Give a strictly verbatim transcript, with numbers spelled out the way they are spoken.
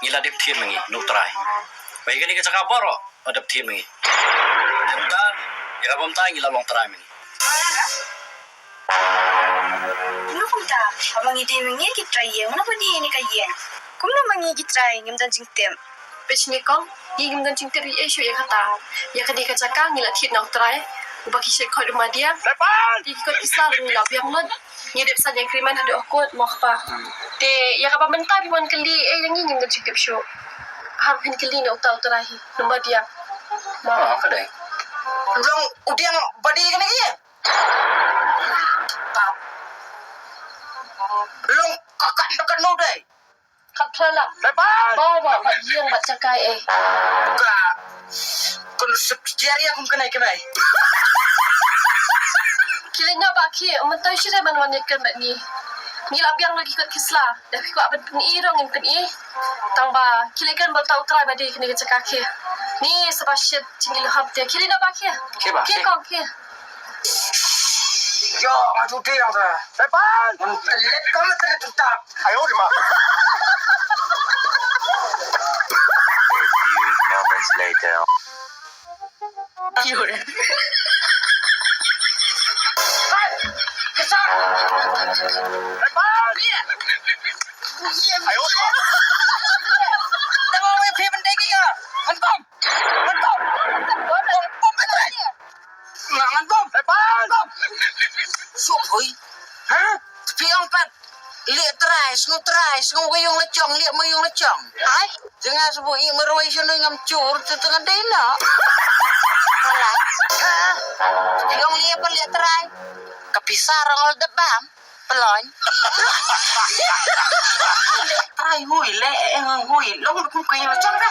Ngi la dep thied ma ngi na u trai. Ba ïa kane ka jaka baroh la dep thied ma ngi. Kumta ïa ka bynta ngi la long trai ma ngi. Kumno kumta? Haba ngi dei ma ngi ki trai ïing, mano ba dei ne ka ïing? Kumno ma ngi ki trai ngim don jingtip? Peit shane kong, ngi ngim don jingtip ei ei shuh ïa kata. Ïa kane ka jaka ngi la thied na u trai, uba ki shet khot u Madia. Te ki kot ki sla ruh ngi la biang lut. Ngi dep sign agreement haduh ha kot, mo kpa. Te ïa kaba mynta phi wan kylli ei ïa ngi, ngim don jingtip shuh. Hap phin kylli na uta u trai hi, u Madia. Mo. Ah, ka dei. Long u diang ba dei kane ki? Long ka kan da kan no dei. Ka phlala. Ba ba ba ïing ba jaka ei. Ka kun suk jari aku kena kena. Ki leit noh ba ki, mynta shu dei ban wan ïa kren bad ngi. Ngi la biang lut ki kot ki sla. Da phi kwah ban pyni ruh ngin pyni. Tang ba ki leit kren bad uta u trai ba dei kane ka jaka ki. Ni sa ba shet jingïalehop te. Ki leit noh ba ki. Ki ba, ki ki. Kong ki. Yo, nga cuti yang sana. Sepan. Telet kamu telet tuntak. Ayo di ma. A few moments later. Ayo di ma. Tengok ni phi bendegi ya. Hantam. Hantam. Hantam. Hantam. Ngan bom. Ngan bom. Suk hui. Ha? Phi ong pat. Lieh trai, sngew trai, sngew ïung la chong, lieh ma ïung la chong. Ai, jnga sbu i marwai shano ngam chur, tu tu ngan dei na. Hala. Ha? Phi ong lieh pa lieh trai. Ka pisa rong la dep bam. Pelon. Trai hui le, eh, hui. Long kum kai la chong ka.